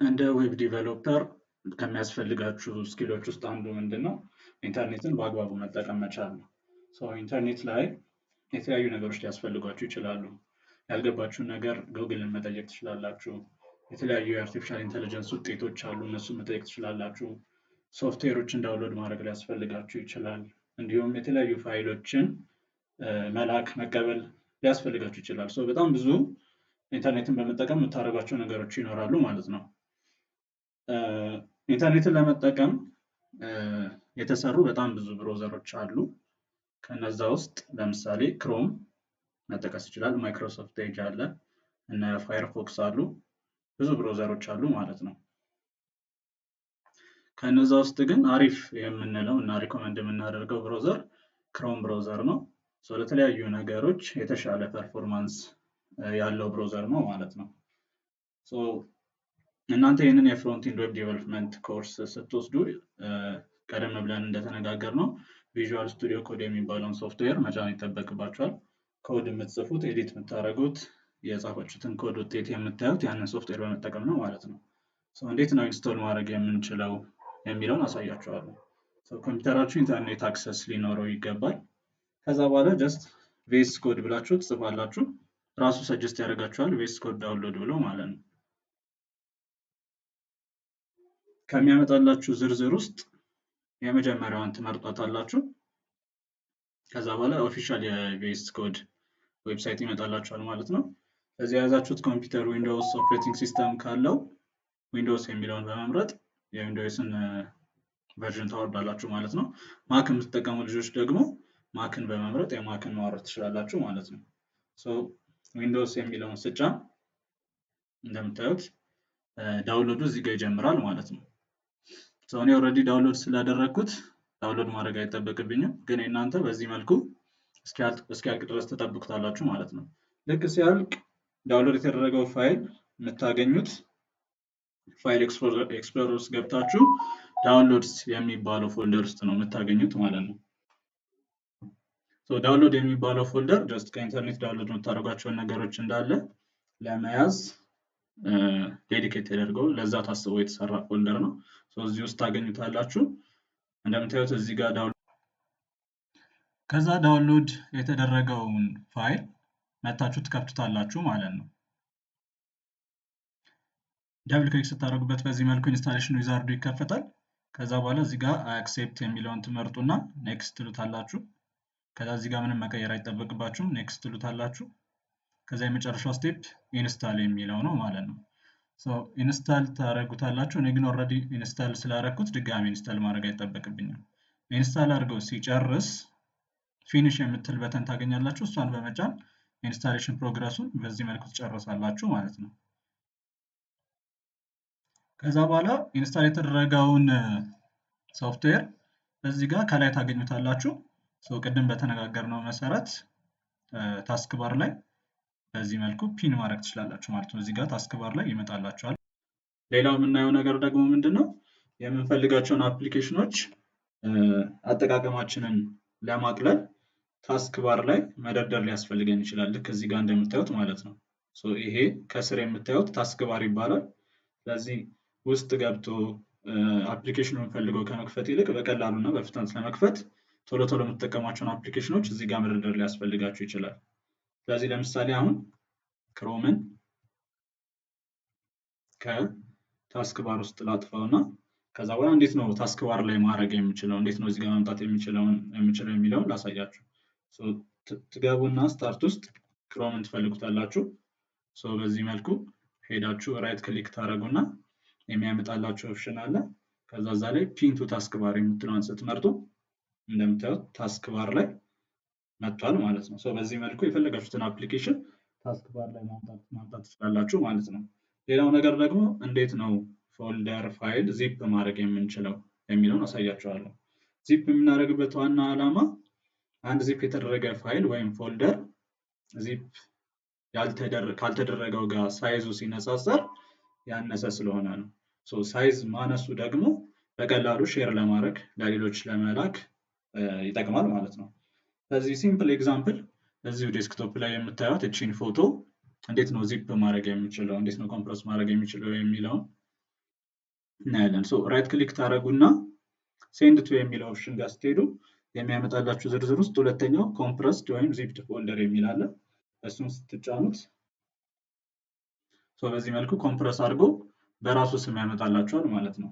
እንደ web developer ከሚያስፈልጋችሁ skill ኦች ውስጥ አንዱ ምንድን ነው? ኢንተርኔትን በአግባቡ መጠቀም መቻል ነው። So ኢንተርኔት ላይ የተለያዩ ነገሮች ሊያስፈልጓችሁ ይችላሉ። ያልገባችሁን ነገር ጉግልን መጠየቅ ትችላላችሁ። የተለያዩ የ artificial intelligence ውጤቶች አሉ፣ እነሱን መጠየቅ ትችላላችሁ። ሶፍትዌሮችን download ማድረግ ሊያስፈልጋችሁ ይችላል። እንዲሁም የተለያዩ ፋይሎችን መላክ መቀበል ሊያስፈልጋችሁ ይችላል። So በጣም ብዙ ኢንተርኔትን በመጠቀም የምታደርጓቸው ነገሮች ይኖራሉ ማለት ነው። ኢንተርኔትን ለመጠቀም የተሰሩ በጣም ብዙ browser ኦች አሉ። ከነዛ ውስጥ ለምሳሌ Chrome መጠቀስ ይችላል። Microsoft Edge አለ፣ እነ Firefox አሉ። ብዙ browser ኦች አሉ ማለት ነው። ከነዛ ውስጥ ግን አሪፍ የምንለው እና recommend የምናደርገው browser Chrome browser ነው። ለተለያዩ ነገሮች የተሻለ performance ያለው browser ነው ማለት ነው። እናንተ ይህንን የ front-end web development course ስትወስዱ ቀደም ብለን እንደተነጋገርነው Visual Studio Code የሚባለውን ሶፍትዌር መጫን ይጠበቅባችኋል። ኮድ የምትጽፉት፣ edit የምታደርጉት፣ የጻፋችሁትን ኮድ ውጤት የምታዩት ያንን ሶፍትዌር በመጠቀም ነው ማለት ነው። እንዴት ነው install ማድረግ የምንችለው የሚለውን አሳያችኋለሁ። ኮምፒውተራችሁ ኢንተርኔት access ሊኖረው ይገባል። ከዛ በኋላ just VS Code ብላችሁ ትጽፋላችሁ። ራሱ suggest ያደርጋችኋል VS Code download ብሎ ማለት ነው። ከሚያመጣላችሁ ዝርዝር ውስጥ የመጀመሪያዋን ትመርጧታላችሁ። ከዛ በኋላ official የ VS Code website ይመጣላችኋል ማለት ነው። ከዚህ የያዛችሁት ኮምፒውተር Windows operating system ካለው Windows የሚለውን በመምረጥ የ Windows ን version ታወርዳላችሁ ማለት ነው። Mac የምትጠቀሙ ልጆች ደግሞ Mac ን በመምረጥ የ Mac ን ማውረድ ትችላላችሁ ማለት ነው። Windows የሚለውን ስጫን እንደምታዩት download ኡ እዚህ ጋር ይጀምራል ማለት ነው። እኔ already download ስላደረግኩት download ማድረግ አይጠበቅብኝም፣ ግን እናንተ በዚህ መልኩ እስኪያልቅ ድረስ ትጠብቁታላችሁ ማለት ነው። ልክ ሲያልቅ download የተደረገው ፋይል የምታገኙት file explorer ውስጥ ገብታችሁ downloads የሚባለው folder ውስጥ ነው የምታገኙት ማለት ነው። Download የሚባለው folder just ከኢንተርኔት download የምታደርጓቸውን ነገሮች እንዳለ ለመያዝ dedicate ተደርገው ለዛ ታስቦ የተሰራ folder ነው። እዚህ ውስጥ ታገኙታላችሁ። እንደምታዩት እዚህ ጋር download ከዛ download የተደረገውን ፋይል መታችሁ ትከፍቱታላችሁ ማለት ነው። Double click ስታደርጉበት በዚህ መልኩ installation wizard ኡ ይከፈታል። ከዛ በኋላ እዚህ ጋር accept የሚለውን ትመርጡና next ትሉታላችሁ። ከዛ እዚህ ጋር ምንም መቀየር አይጠበቅባችሁም። Next ትሉታላችሁ። ከዛ የመጨረሻው step install የሚለው ነው ማለት ነው። Install ታደርጉታላችሁ። እኔ ግን already install ስላደረኩት ድጋሚ install ማድረግ አይጠበቅብኝም። Install አድርገው ሲጨርስ finish የምትል button ታገኛላችሁ። እሷን በመጫን installation progress ኡን በዚህ መልኩ ትጨርሳላችሁ ማለት ነው። ከዛ በኋላ install የተደረገውን ሶፍትዌር እዚህ ጋር ከላይ ታገኙታላችሁ። ቅድም በተነጋገርነው መሰረት task bar ላይ በዚህ መልኩ pin ማድረግ ትችላላችሁ ማለት ነው። እዚህ ጋር task bar ላይ ይመጣላችኋል። ሌላው የምናየው ነገር ደግሞ ምንድን ነው? የምንፈልጋቸውን application ኦች አጠቃቀማችንን ለማቅለል task bar ላይ መደርደር ሊያስፈልገን ይችላል። ልክ እዚህ ጋር እንደምታዩት ማለት ነው። ይሄ ከስር የምታዩት task bar ይባላል። ስለዚህ ውስጥ ገብቶ application ኑን ፈልገው ከመክፈት ይልቅ በቀላሉ እና በፍጥነት ለመክፈት ቶሎ ቶሎ የምትጠቀሟቸውን application ኦች እዚህ ጋር መደርደር ሊያስፈልጋችሁ ይችላል። ስለዚህ ለምሳሌ አሁን Chrome ን ከ task bar ውስጥ ላጥፋው እና ከዛ በኋላ እንዴት ነው task bar ላይ ማድረግ የምችለው፣ እንዴት ነው እዚህ ጋር ማምጣት የምችለው የሚለውን ላሳያችሁ። ትገቡና start ውስጥ Chrome ን ትፈልጉታላችሁ። በዚህ መልኩ ሄዳችሁ right click ታደርጉና የሚያመጣላችሁ option አለ። ከዛ እዛ ላይ pin to task bar የምትለዋን ስትመርጡ እንደምታዩት task bar ላይ መጥቷል ማለት ነው። በዚህ መልኩ የፈለጋችሁትን application task bar ላይ ማምጣት ትችላላችሁ ማለት ነው። ሌላው ነገር ደግሞ እንዴት ነው folder file zip ማድረግ የምንችለው የሚለውን አሳያችኋለሁ። ዚፕ የምናደርግበት ዋና ዓላማ አንድ ዚፕ የተደረገ ፋይል ወይም folder zip ካልተደረገው ጋር size ኡ ሲነጻጸር ያነሰ ስለሆነ ነው። Size ማነሱ ደግሞ በቀላሉ share ለማድረግ፣ ለሌሎች ለመላክ ይጠቅማል ማለት ነው። በዚህ simple example እዚሁ desktop ላይ የምታዩት እቺን ፎቶ እንዴት ነው ዚፕ ማድረግ የምችለው፣ እንዴት ነው compress ማድረግ የሚችለው የሚለውን እናያለን። So right click ታደረጉና send to የሚለው option ጋር ስትሄዱ የሚያመጣላችሁ ዝርዝር ውስጥ ሁለተኛው compressed ወይም zipped folder የሚል አለ። እሱን ስትጫኑት በዚህ መልኩ compress አድርጎ በራሱ ስም ያመጣላችኋል ማለት ነው።